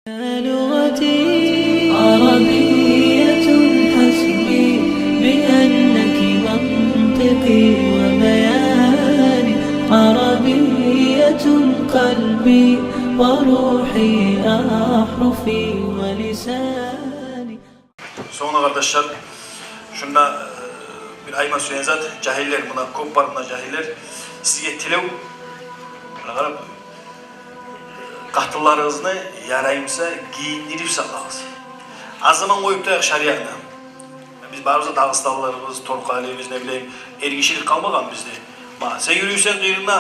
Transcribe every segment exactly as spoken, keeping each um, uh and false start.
يا لغتي عربية حسبي بأنك منطقي وبياني، عربية قلبي وروحي أحرفي ولساني. Сонг, къардашлар, шунда, э, бир айтма сюеген зат, жагьиллер, муна кёп бар муна жагьиллер, сизге тилев, муна къарап, къатынларыгъызны ярай буса гийиндирип сакълагъыз. Аз заман къоюп турайыкъ шариатны. Биз барыбыз да дагъыстанлыларбыз, торкъалыбыз, не билейим, эргишилик къалмагъан бизде. Ма, сен юрюйсен къырыйында,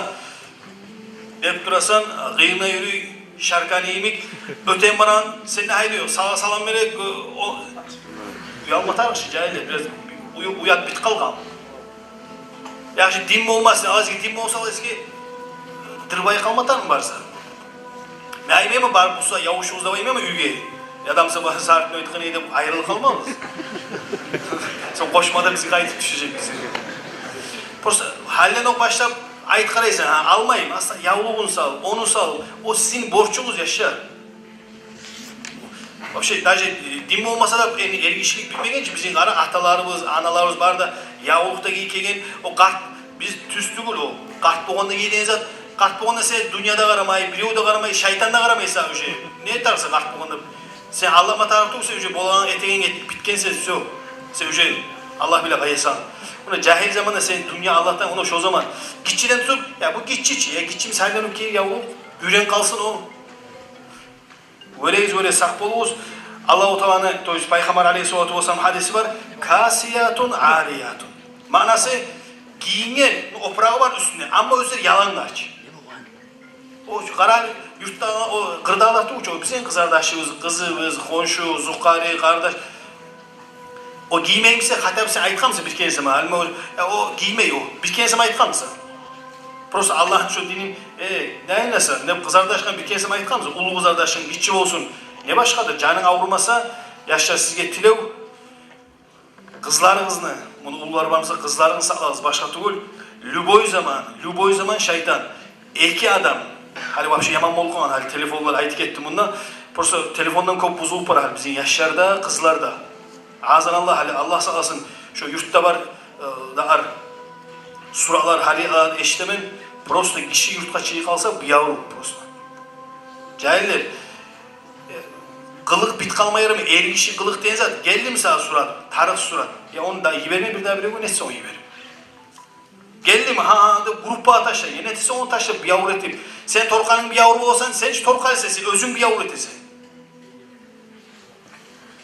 деп турасан, къырыйында юрюй, шаркан йимик, оьтеген-барагъан сени де гьайдайокъ, сагъа салам бере, о, уялма тарыкъ чы, жагьиллер, бираз уя-, уят битип къалгъан. Яхшы, дин болмаса, азгъы дин болса, азгъы дырбай къалма тарыкъмы барса? Мен айтмайман, барып буса, явушугъуз деп айтмайман уьйге. Адам сен бар, сартны айтгъан эди деп айрылып къалмагъыз. Сонг къошмада бизге къайтып тюшежек бизге. Просто гьалиден окъ башлап айтып къарайсан, гьа, алмайман, астан явлугъун сал, ону сал, о сизин борчугъуз, яшлар. Вообще, даже, э, дин болмаса да, энни эргишилик билмеген чи бизин, къара, аталарыбыз, аналарыбыз бар да, явлукъ да гийип гелген, о къарт, биз тюз тюгюл о. Къарт болгъанда гийеген зат, къарт болгъанда сен дюнья да къарамай, бирев де къарамай, шайтан да къарамай сагъа уже. Не тарыкъсан къарт болгъанда? Сен алданма тарыкъ тюгюл, сен уже болагъан этегенге битгенсен, всё. Сен уже Аллагь биле къайдасан. Муна жагьил заманда сен дюнья Аллагьдан, муна шо заман гиччиден тутуп, я бу гиччи чи, я гиччи, мисал, гьалиден окъ гийир явлукъ, уьйренип къалсын о. Вёрегиз, вёре, сакъ болугъуз. Аллагьу Тааланы, то есть Пайхаммар алейгьиссалату вассалам гьадиси бар. Касиятун ариятун. Маънасы, гийинген, ну, опурагъы бар уьстюнде, амма оьзлер ялангач. О, къара, юртда, о, къырдагъылар тюгюл чю, о бизин къызардашыбыз, къызыбыз, хоншу, зукъари, къардаш. О гиймей буса, хатаб сен айтгъанмысан бир керен сама, гьалима о, э, о гиймей о, бир керен сама айтгъанмысан? Просто Аллагьны шо динин, э, не айтасан, не къызардашынга бир керен сама айтгъанмысан? Уллу къызардашынг, гиччи болсун, не башгъадыр, жанынг аврумаса, яшлар, сизге тилев, къызларыгъызны, муну уллулар бар буса, къызларыгъызны сакълагъыз, башгъа тюгюл. Любой заман, любой заман шайтан. Эки адам, гьали вообще яман болуп къалгъан, гьали телефонлар айтып гетди мунда. Просто телефондан кёп бузулуп бара гьали бизин яшлар да, къызлар да. Азан Аллагь, гьали Аллагь сакъласын, шо юртда бар, э, да ар. Суратлар гьали, а, эшитемен, просто гиши юртгъа чыгъып къалса, бу явру просто. Жагьиллер, э, къылыкъ битип къалмай яраймы? Эргиши къылыкъ деген зат. Гелди мисал сурат, тарыкъ сурат. Я ону да йиберме, бир дагъы биревге нетсе ону йиберип. Гелдими? Гьа, гьа, деп группагъа ташла. Я нетесе ону ташла, бу явру этип. Сен торкъалынг бу явру болса, сен чи торкъалысан, сен оьзюнг бу явру этесен.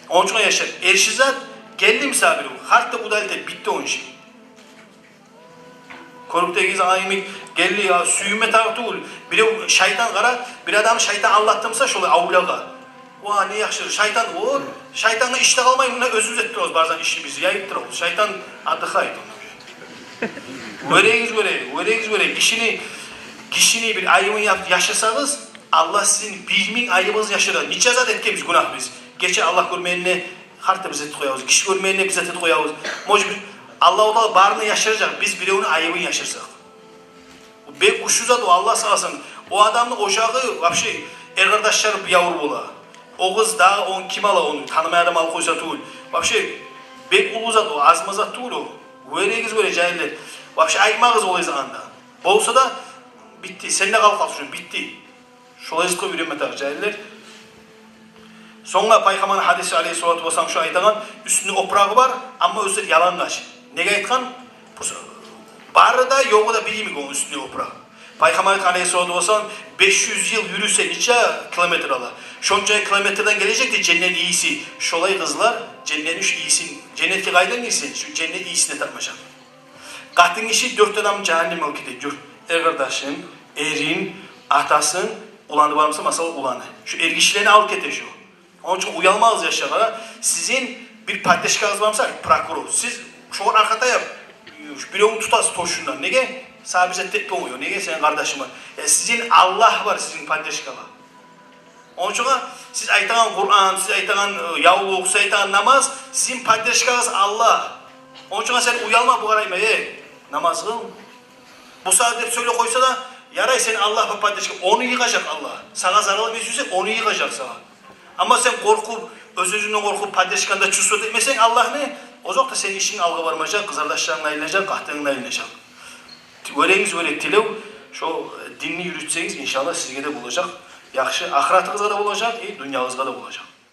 Ону учун, яшлар, эрши зат, гелди мисал бирев, харт деп удалить эт, битди ону иши. Кёрюкдеги зат йимик гелди, я, сююнме тарыкъ тюгюл. Бирев шайтан, къара, бир адамны шайтан алдатды буса шолай авлиягъа. Ва, не яхшы, шайтан, о, шайтангъа иш де къалмай, муна оьзюбюз этип турабыз, барзан ишибизни яйып турабыз. Шайтан отдыхает. Вёрегиз, вёре, вёрегиз, вёре. Гишини, гишини бир айыбын яп-, яшырсагъыз, Аллагь сизин бир минг айыбыгъызны яшырар. Нече зат этгенбиз гюнагь биз. Гече Аллагь гёрмегенде, харт да биз этип къоябыз. Гиши гёрмегенде биз этип къоябыз. Может быть, Аллагьу Таала барын да яшыржакъ, биз биревню айыбын яшырсакъ. Бек гючлю зат о, Аллагь сакъласын. О адамны ожагъы, вообще, эр къардашлары бу явру бола. О къыз дагъы, ону ким ала, ону танымай адам алып къойса тюгюл. Вообще, бек уллу зат о, аз-маз зат тюгюл о. Вёрегиз, вёре, жагьиллер. Вообще айтмагъыз олай затны да. Болса да, битди, сен де къалып къалдынг, битди. Шолай ризкъы уьйренме тарыкъ, жагьиллер. Сонг да Пайхаммарны гьадиси, алейгьиссалату вассалам, шо айтагъан, уьстюнде опурагъы бар, амма оьзлер ялангач. Неге айтгъан? Просто бары да, ёгъу да бир йимик ону уьстюнде опурагъы. Пайхаммар айтгъан, алейгьиссалату вассалам, беш юз йыл юрюсе нече километр ала, шонча километрден гележек дей женнет ийиси. Шолай къызлар женнетни шу ийисин, женнетге къайдан гирсин, шу женнет ийисин тапмажакъ. Къатын гиши дёрт адамны жагьаннемге алып гете, жюр. Эр къардашын, эрин, атасын, уланы бар буса, масала, уланы. Шу эргишилени алып гете шу. Ону учун уялмагъыз, яшлар, къара. Сизин бир поддержкагъыз бар буса, прокурор. Сиз шогъар аркъа таяп, биревню тутасыз тёшюнден. Неге? Сагъа бир зат этме болмай, неге? Сени къардашынг бар. Э, сизин Аллагь бар, сизин поддержкагъа. Ону учун сиз айтагъан Къуран, сиз айтагъан, э, явлукъ, сиз айтагъан намаз, сизин поддержкагъыз Аллагь. Ону учун сен уялма, бугъар айтма, э, намаз къыл. Бу сагьат деп сёйлеп къойса да, ярай, сени Аллагь бар поддержка, ону йыгъажакъ Аллагь. Сагъа зарал этме сюйсе, ону йыгъажакъ сагъа. Амма сен къоркъуп, оьз-оьзюнгден къоркъуп, поддержкангда чувствовать этмесенг Аллагьны, озокъда, сени ишинг алгъа бармажакъ, къызардашларынг айлажакъ, къатынынг айлажакъ. Вёрегиз, вёре тилев, шо динни юрютсегиз, иншаллагь, сизге де болажакъ яхшы, ахыратыгъызгъа да болажакъ, и дюньягъызгъа да болажакъ.